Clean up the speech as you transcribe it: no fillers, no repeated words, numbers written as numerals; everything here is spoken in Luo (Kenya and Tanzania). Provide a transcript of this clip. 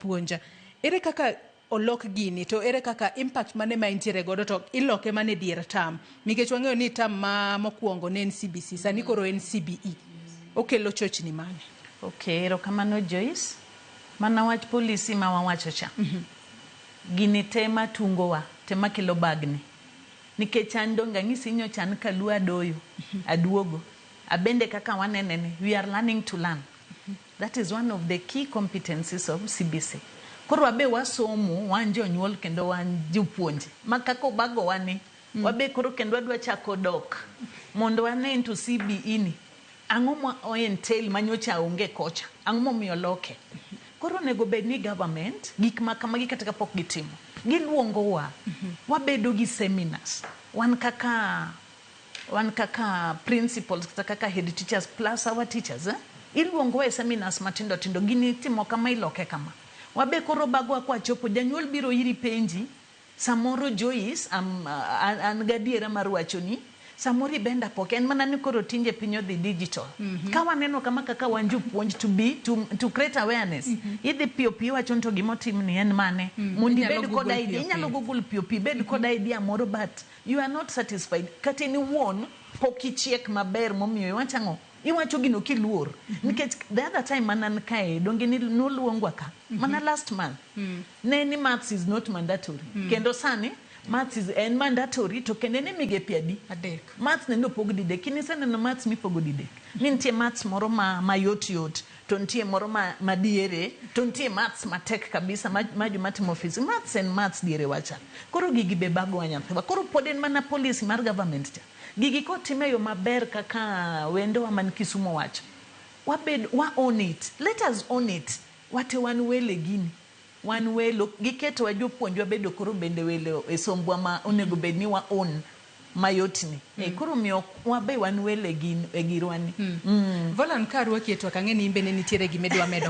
Puonja. Ere kaka olok gini to ere kaka impact mane ma entiere godo to iloke mana e dier term nikech wang'eyo ni term ma mokwongo ne en CBC sani koro en CBE. Okelo chochni mane? Okay, erokamano Joyce. Mana wach policy ma wawacho cha. Gini te matungowa, te makelo bagni. Nikech an donge ang'isi nyocha an kaluo adoyo, aduogo. Abende kaka wanene ni, we are learning to learn. That is one of the key competencies of CBC. Koro wabe wasomo, wan jonyuol kendo wan jopuonje. Ma kaka obagowa ni, wabe koro kendo wadwa chako dok mondo wane into CBE ni. Ang'o ma o entail ma nyocha onge kocha? Ang'o momiyo oloke? Koro onego bed ni government gik ma kamagi kata kapok gitimo, giluongowa, wabedo gi seminars. Wan kaka wan kaka principals kata kaka head teachers plus our teachers eh? Iluongowa e seminars matindo tindo, gini itimo kama iloke kama. Wabe koro bagowa kwachopo, janyuol biro iri penji, samoro Joyce, an gadiera mar wachoni, samoro ibenda pok en mana ni koro tinde piny odhi digital. Ka waneno kama kaka wan jopuonj to be to create awareness, idhi piyo piyo iwacho ni to gimotimni en mane, mondo Inyalo ibed kod Google idea, piyo inyalo piyo. Google piyo piyo, ibed kod idea moro but you are not satisfied. Kata in iwuon pok ichiek maber momiyo iwacho ang'o? Iwacho gino kiluor. Nikech the other time mana an kae, donge noluongwa ka? Mana last month. Ne ni maths is not mandatory. Kendo sani, maths is en mandatory to kendo en e migepe adi? Adek. Maths nende opog didek. In iseneno maths mipogo didek? Ni nitie maths moro ma mayot yot, to nitie moro ma madiere, to nitie maths matek kabisa ma joma timo physics. Maths en maths diere wacha. Koro gigi be bagowa nyathiwa. Koro pod en mana policy mar government cha. Gigi kotim e yo maber kaka wendowa man Kisumu owacho, wabed, wa own it. Let us own it. Wate wan wele gini. Wan welo, giketowa jopuonj wabedo koro bende welo e sombwa ma onego bed ni wa own mayotni. Koro omiyo wabe wan wele e girwani. Volan ka arwaki e twak ang'e ni in bende nitiere gima idwa medo.